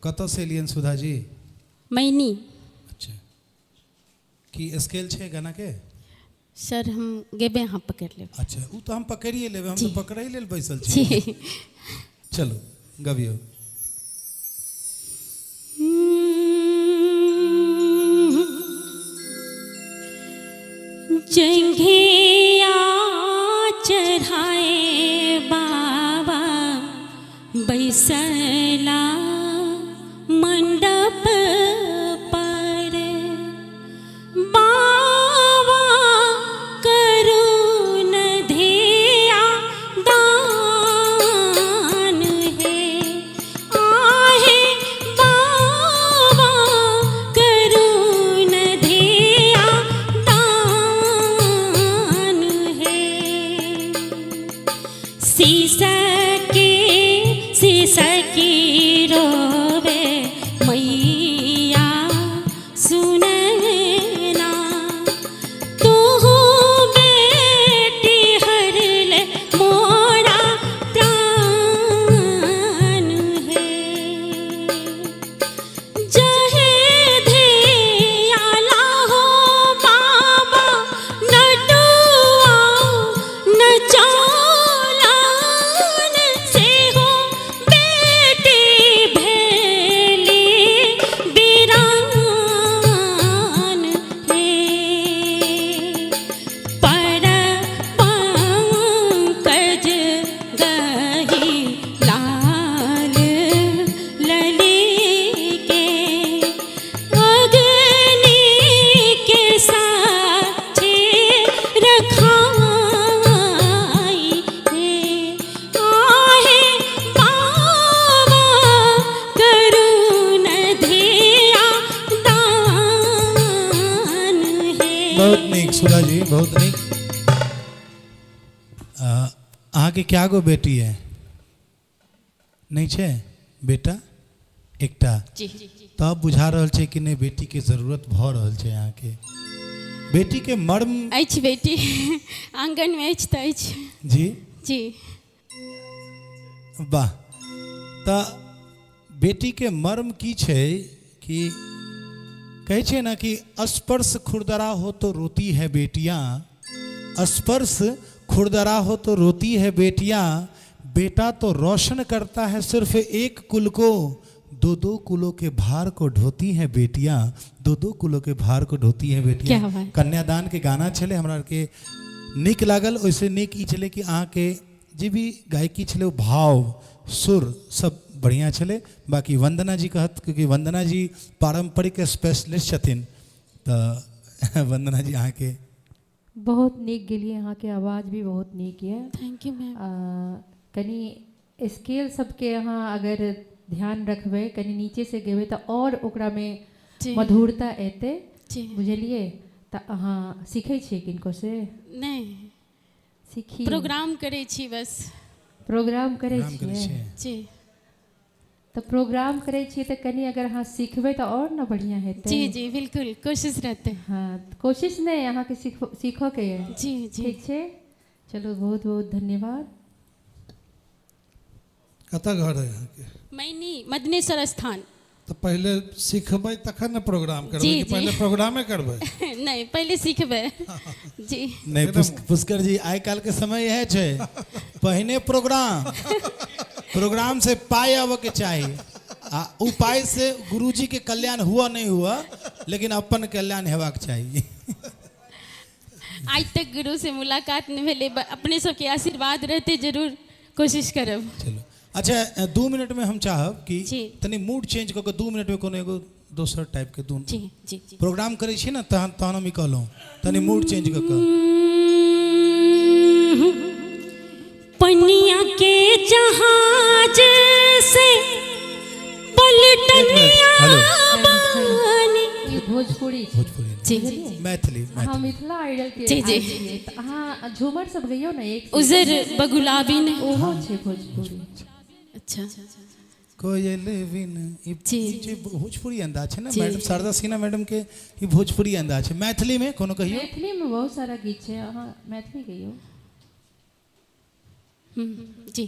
कतऽसँ एलियनि सुधा जी? मैनी। अच्छा, की स्केल छै गानाके? सर हम गेबे, अहाँ पकड़ि लेब। अच्छा, ओ तऽ हम पकड़िए लेबै, हम तऽ पकड़ै लेल बैसल छी। जी। चलू गबियौ। जंघिया चढ़ाए बाबा बैसला मंडप पर, बाबा करुण धिया दान हे, आहे बाबा करुण धिया दान हे। शीशके शीशकी रोवे मैया सुनना, तू बेटी हर ले मोरा प्राण हे। जहे धियाला हो बाबा नटुआ नचौलान से हो बेटी भेली बिरान हे। पर पंकज गही लाल लली के, अग्नि के साक्षी रखाई हे, आहे बाबा करुण धिया दान हे। बहुत नीक सुधा जी, बहुत नीक। अहाँके क्या गो बेटी है? नहि छै बेटा? एकटा। जी। तब बुझा रहल छै कि नहि बेटीके जरूरत भऽ रहल छै अहाँके। बेटीके मर्म अछि, बेटी आंगनमे अछि तऽ अछि। जी। जी। वाह, तऽ बेटीके मर्म की छै कि कहै छै ने कि स्पर्श खुरदरा हो तो रोती है बेटियाँ, स्पर्श खुरदरा हो तो रोती है बेटियाँ, बेटा तो रोशन करता है सिर्फ एक कुल को, दो दो कुलों के भार को ढोती हैं बेटियाँ, दो दो कुलों के भार को ढोती हैं बेटियाँ। क्या बात। कन्यादान के गाना छलै, हमरा के नीक लागल। ओहिसँ नीक ई छलै कि अहाँके जे भी गायकी छलै ओ भाव सुर सब बढ़िआँ छलै। बाकी वंदना जी कहत, क्योंकि वंदना जी पारम्परिक स्पेशलिस्ट छथिन, तऽ वंदना जी अहाँके बहुत नीक गेलियै, अहाँके आवाज भी बहुत नीक यऽ। Thank you ma'am. कनि स्केल सबके अहाँ अगर ध्यान रखबै, कनि नीचे से गेबै तऽ आओर ओकरामे जी। मधुरता एतै। जी। बुझलियै? तऽ अहाँ सीखै छियै किनको से? नहि। सीखी। प्रोग्राम करै छी बस। प्रोग्राम करै प्रोग्राम करै छियै? छियै। जी। तऽ प्रोग्राम करै छियै तऽ कनि अगर अहाँ सीखबै तऽ आओर ने बढ़िआँ हेतै। जी जी बिल्कुल, कोशिश रहतै। हँ, कोशिश नहि, अहाँके सीखऽके यऽ। जी जी। ठीक छै, चलू, बहुत बहुत धन्यवाद। कतऽ घर है अहाँके? मैनी, मदनेश्वर स्थान। तऽ पहिले सिखबै तखन ने प्रोग्राम करबै जी, कि जी। पहिले प्रोग्रामे करबै? नहि, पहिले सिखबै जी। नहि, पुष्कर जी, आइ काल्हि के समय इएह छै, पहिने प्रोग्राम, प्रोग्राम से पाइ आबऽ के चाही, आ उ पाइ से गुरुजी के कल्याण हुआ नहीं हुआ, लेकिन अपन कल्याण हेबाक चाही। आइ तक गुरु से मुलाकात नहि भेलै, अपने सबके आशीर्वाद रहतै, जरूर कोशिश करब। चलू, अच्छा, 2 मिनट में हम चाहब कि जी। तनी मूड चेंज कऽ के 2 मिनट में कोनो एगो दोसर टाइप के दू जी जी जी। प्रोग्राम करै छी ने, तहन तहन हम ई कहलहुँ तनी मूड चेंज कऽ के। पनिया के जहाज से पलटनिया हेलो। बानी। ई भोजपुरी छै। भोजपुरी नहि। जी जी जी। मैथिली। अहाँ मैथिली। मिथिला आइडल के जी, जी। आयल छियै, तऽ अहाँ झूमर सब गइयौ ने एक से। उजर बगुलाबी ने। ओहो छै भोजपुरी। अच्छा। कोयल बिन ई जी। जे भोजपुरी अंदाज छै ने। जी। मैडम शारदा सिन्हा मैडम के ई भोजपुरी अंदाज छै। मैथिली में कोनो कहियौ। मैथिली में बहुत सारा गीत छै, अहाँ मैथिली गइयौ। जी।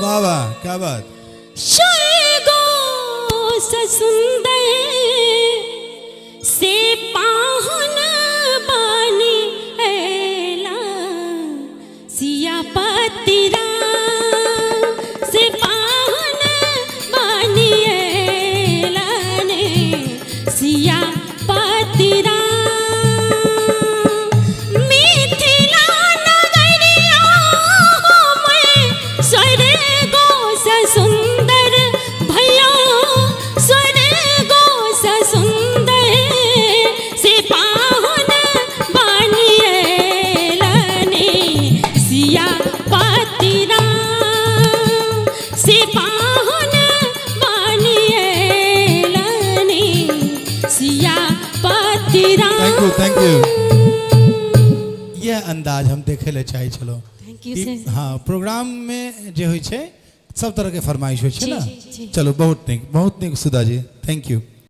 वाह वाह, क्या बात। स्वर्गो स सुंदर से पाहुन बानी ऐला, सियापति राम से पाहुन बानी ऐला ने, सियापति राम। मिथिला नगरिया में स्वर्गो स सुंदर भैया, स्वर्गो स सुंदर से पाहुन बानी ऐला ने, सियापति राम से पाहुन बानी ऐला ने, Siyapati Ram. Thank you, thank you. यह अंदाज हम देखे ले चाहै छलहुँ। Thank you sir. हाँ, प्रोग्राम में जे होइ छै सब तरह के फरमाइश होइ छै जी, ने। जी, जी। चलो, बहुत नीक, बहुत नीक सुधा जी, thank you.